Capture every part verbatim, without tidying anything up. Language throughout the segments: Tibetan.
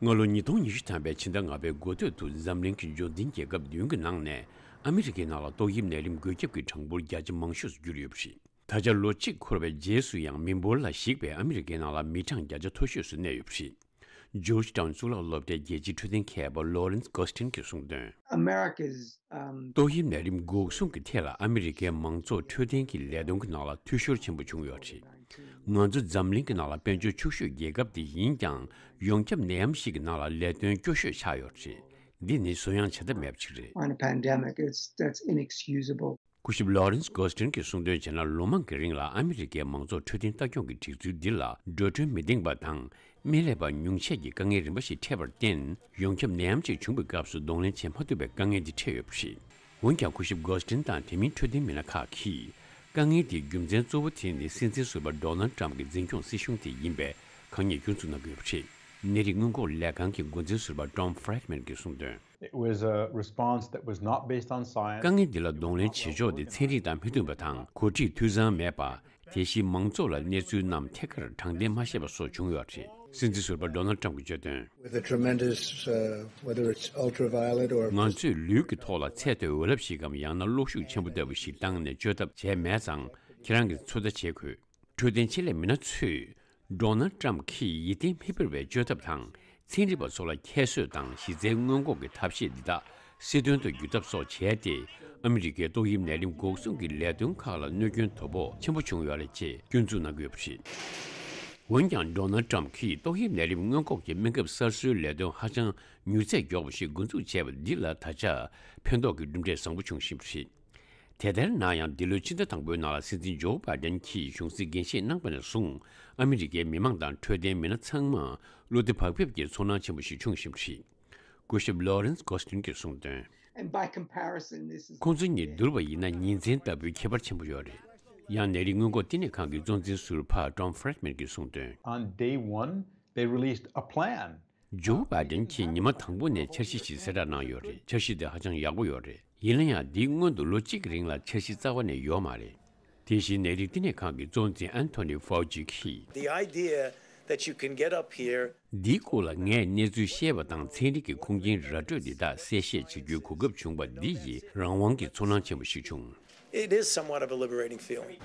སྔ་ལོ་ཉིས་སྟོང་ཉི་ཤུ་ཐམ་པའི་ཕྱི་ཟླ་ལྔ་པའི་འགོ་སྟོད་དུ་འཛམ་གླིང་གི་འབྱོར་ལྡན་རྒྱལ་ཁབ་བདུན་གྱི་ནང་ནས་ཨ་མི་རི་ཀའི་ནང་ལ་ཏོག་དབྱིབས་ནད་རིམས་འགོས་ཁྱབ་ཀྱི་གྲངས་འབོར་བརྒྱ་ཆ་མང་ཤོས་སུ་གྱུར་ཡོད་པ་རེད། ད་ཆ་ལོ་གཅིག་འཁོར་བའི་རྗེས་སུ་ཡང་མི་འབོར་ལ་གཞིགས་པའི་ཨ་མི་རི་ཀའི་ནང་ལ་མི་གྲངས་བརྒྱ་ཆ་མཐོ་ཤོས་སུ་གནས་ཡོད་པ་རེད། ཇོརྗ་ཊའུན་གཙུག་ལག་སློབ་གྲྭའི་རྒྱལ་སྤྱིའི་འཕྲོད་བསྟེན་མཁས་པ་ལོ་རེན་སི་གོ་སི་ཊིན་གྱིས་གསུངས་དོན། America's, um, ཏོག་དབྱིབས་ནད་རིམས་འགོག་སྲུང་གི་ཐད་ལ་ཨ་མི་རི་ཀའི་མང་ཚོགས་འཕྲོད་བསྟེན་གྱི་ལས་དོན་གྱི་ནང་ལ་འཐུས་ཤོར་ཆེན་པོ་བྱུང་ཡོད་རེད། ང་ཚོ་འཛམ་གླིང་གི་ནང་ལ་དཔལ་འབྱོར་ཕྱུག་ཤོས་རྒྱལ་ཁབ་དེ་ཡིན་ཀྱང་ཡོངས་ཁྱབ་ནད་ཡམས་ཤིག་གི་ནང་ལ་ལས་དོན་སྐྱོ་ཤོས་ཆགས་ཡོད་རེད། འདི་ནི་བཟོ་ཡང་བྱེད་ཐབས་མེད་པ་ཞིག་རེད། On a pandemic, it's, that's inexcusable. སྐུ་ཞབས་ལོ་རེན་སི་གོ་སི་ཊིན་གྱིས་གསུངས་དོན་བྱས་ན། ལོ་མང་གི་རིང་ལ་ཨ་མི་རི་ཀའི་མང་ཚོགས་འཕྲོད་བསྟེན་ལྟ་སྐྱོང་གི་སྒྲིག་འཛུགས་འདི་ལ་འགྲོ་གྲོན་མི་འདེང་བ་དང་སྨན་ལས་པ་ཉུང་ཤས་ཀྱི་དཀའ་ངལ་རིམ་པ་ཞིག་འཕྲད་པར་བརྟེན། ཡོངས་ཁྱབ་ནད་ཡམས་ཅིག་བྱུང་བའི་སྐབས་སུ་གདོང་ལེན་བྱེད་མ་ཐུབ་པའི་དཀའ་ངལ་འདི་འཕྲད་ཡོད་པ་རེད། འོན་ཀྱང་སྐུ་ཞབས་གོ་སི་ཊིན་དང་དེ་མིན་འཕྲོད་བསྟེན་མི་སྣ་ཁག་གིས་དཀའ་ངལ་དེའི་རྒྱུ་མཚན་གཙོ་བོ་དེ་ནི་སྲིད་འཛིན་ཟུར་པ་ཌོ་ནལ་ཊམ་གྱི་འཛིན་སྐྱོང་སྲིད་གཞུང་དེ་ཡིན་པའི་ཁ་ཉེས་སྐྱོན་འཛུགས་གནང་གི་ཡོད་པ་རེད། ནད་རིགས་སྔོན་འགོག་ལས་ཁང་གི་འགོ་འཛིན་ཟུར་པ་ཊོམ་ཕྲེད་མན་གྱིས་གསུངས་དོན། It was a response that was not based on science. དཀའ་ངལ་འདི་ལ་གདོང་ལེན་བྱེད་ཕྱོགས་དེ་ཚན་རིག་དང་མི་མཐུན་པ་དང་གོ་སྒྲིག་འཐུས་ཚང་མེད་པ། དེ་བཞིན་མང་ཚོགས་ལ་གནས་ཚུལ་རྣམས་ཐད་ཀར་དྲང་བདེན་མ་བཤད་པ་སོགས་བྱུང་ཡོད་རེད། སྲིད་འཛིན་ཟུར་པ་ཌོ་ནལ་ཊམ་གྱིས་བརྗོད་དོན། With a tremendous, uh, whether it's ultraviolet or ང་ཚོས་ལུས་ཀྱི་ཐོག་ལ་ཚད་མཐོའི་འོད་རླབས་ཤིག་གམ་ཡང་ན་གློག་ཤུགས་ཆེན་པོ་ལྟ་བུ་ཞིག་བཏང་ནས་བཅོས་ཐབས་བྱས་མེད་ཙང་ཁྱེད་རང་གིས་ཚོད་ལྟ་བྱེད་དགོས། འཕྲོད་བསྟེན་ཆེད་ལས་མི་སྣ་ཚོས་ཌོ་ནལ་ཊམ་གྱིས་ཡིད་བརྟན་མི་འཕེར་བའི་བཅོས་ཐབས་དང་ཚན་རིག་པ་ཚོ་ལ་ཁྱད་གསོད་དང་གཞི་རྩའི་སྔོན་འགོག་གི་ཐབས་ཤེས་འདི་དག་སྲིད་དོན་དུ་བསྒྱུར་ཐབས་སོགས་བྱས་ཏེ། ཨ་མི་རི་ཀའི་ཏོག་དབྱིབས་ནད་རིམས་འགོག་སྲུང་གི་ལས་དོན་ཁག་ལ་གནོད་སྐྱོན་དོ་ཕོག་ཆེན་པོ་བྱུང་ཡོད་རེད་ཅེས་སྐྱོན་འཛུགས་གནང་གི་ཡོད་པ་རེད། འོན་ཀྱང་ཌོ་ནལ་ཊམ་གྱིས་ཏོག་དབྱིབས་ནད་རིམས་སྔོན་འགོག་གི་སྨན་ཁབ་གསར་བཟོའི་ལས་དོན་ཧ་ཅང་མྱུར་ཚད་མགྱོགས་པ་ཞིག་འགོ་འཛུགས་བྱས་པ་འདི་ལ་ད་ཆ་ཕན་ཐོགས་ཀྱི་གྲུབ་འབྲས་བཟང་པོ་བྱུང་བཞིན་པ་རེད། དེ་ལྟར་ན་ཡང་། འདི་ལོའི་ཕྱི་ཟླ་དང་པོའི་ནང་ལ་སྲིད་འཛིན་ཇོ་བྷའི་ཌེན་གྱིས་གཞུང་སྲིད་འགན་བཞེས་གནང་པ་ནས་བཟུང་ཨ་མི་རི་ཀའི་མི་མང་དང་འཕྲོད་བསྟེན་མི་སྣ་ཚང་མ་བློ་བདེ་བག་ཕེབས་ཀྱི་ཚོར་སྣང་ཆེན་པོ་ཞིག་བྱུང་བཞིན་པ་རེད། སྐུ་ཞབས་ལོ་རེན་སི་གོ་སི་ཊིན་གྱིས་གསུངས་དོན། And by comparison, this is ཁོང་ཚོ་གཉིས་བསྡུར་བ་ཡིན་ན་ཉིན་མཚན་ལྟ་བུའི་ཁྱད་པར་ཆེན་པོ་ཡོད་རེད། ཡང་ནད་རིགས་སྔོན་འགོག་བསྟི་གནས་ཁང་གི་གཙོ་འཛིན་ཟུར་པ་ཊོམ་ཕྲེད་མན་གྱིས་གསུངས་དོན། On day one, they released a plan. ཇོ་བྷའི་ཌེན་གྱིས་ཉི་མ་དང་པོ་ནས་འཆར་གཞི་ཞིག་གསལ་བསྒྲགས་གནང་ཡོད་རེད། འཆར་གཞི་དེ་ཧ་ཅང་ཡག་པོ་ཡོད་རེད། ཡིན་ན་ཡང་འདིའི་སྔོན་དུ་ལོ་གཅིག་གི་རིང་ལ་འཆར་གཞི་རྩ་བ་ནས་ཡོད་མ་རེད། དེ་བཞིན་ནད་རིགས་བསྟི་གནས་ཁང་གི་གཙོ་འཛིན་ཨན་ཐོ་ནི་ཧྥའུ་ཅི་གིས། The idea that you can get up here འདིའི་སྐོར་ལ་ངས་གནས་ཚུལ་ཤེས་པ་དང་ཚན་རིག་གི་ཁུངས་སྐྱེལ་ར་སྤྲོད་འདི་དག་གསལ་བཤད་བྱེད་རྒྱུའི་གོ་སྐབས་བྱུང་བ་འདི་ཡིས་རང་དབང་གི་ཚོར་སྣང་ཆེན་པོ་ཞིག་བྱུང་། It is somewhat of a liberating feeling.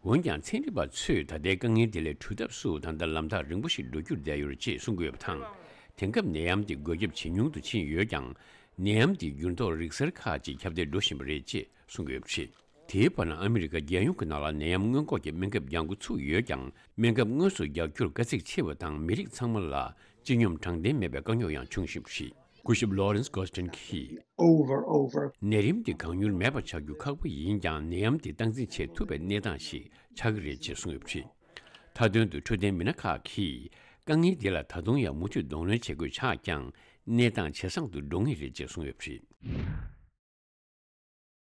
འོན་ཀྱང་ཚན་རིག་པ་ཚོས་ད་ལྟའི་དཀའ་ངལ་དེ་ལས་གྲོལ་ཐབས་སུ་ད་ལྟ་ལམ་ཐག་རིང་པོ་ཞིག་འགྲོ་རྒྱུར་བསྡད་ཡོད་རེད་ཅེས་གསུང་གི་ཡོད་པ་དང་། དེང་སྐབས་ནད་ཡམས་དེ་འགོས་ཁྱབ་ཇེ་ཉུང་དུ་ཕྱིན་ཡོད་ཀྱང་། ནད་ཡམས་དེའི་འགྱུར་ལྡོག་རིག་གསར་ཁག་ཅིག་ཁྱབ་གདལ་འགྲོ་བཞིན་པ་རེད་ཅེས་གསུང་གི་ཡོད་པ་རེད། དེའི་བར་ན་ཨ་མི་རི་ཀ་རྒྱལ་ཡོངས་ཀྱི་ནང་ལ་ནད་ཡམས་སྔོན་འགོག་གི་སྨན་ཁབ་ཡང་འགོ་ཚུགས་ཡོད་ཀྱང་། སྨན་ཁབ་དངོས་སུ་རྒྱག་རྒྱུར་དཀའ་ཚེགས་ཆེ་བ་དང་མི་རིགས་ཚང་མ་ལ་སྤྱི་སྙོམས་དྲང་བདེན་མེད་པའི་དཀའ་རྙོག་ཡང་བྱུང་བཞིན་པ་རེད། སྐུ་ཞབས་ལོ་རེན་སི་གོ་སི་ཊིན་གྱིས། Over, over. ནད་རིམས་འདི་གང་མྱུར་མེད་པ་བྱ་རྒྱུ་ཁག་པོ་ཡིན་ཀྱང་། ནད་ཡམས་འདི་སྟངས་འཛིན་བྱེད་ཐུབ་པའི་གནས་སྟངས་ཤིག་ཆགས་ཀྱི་རེད་ཅེས་གསུངས་ཡོད་པ་རེད། མཐའ་དོན་དུ་འཕྲོད་བསྟེན་མི་སྣ་ཁག་གིས་དཀའ་ངལ་འདི་ལ་ད་དུང་ཡང་མུ་མཐུད་གདོང་ལེན་བྱེད་དགོས་ཆགས་ཀྱང་། གནས་སྟངས་ཇེ་བཟང་དུ་འགྲོ་ངེས་རེད་ཅེས་གསུངས་ཡོད་པ་རེད།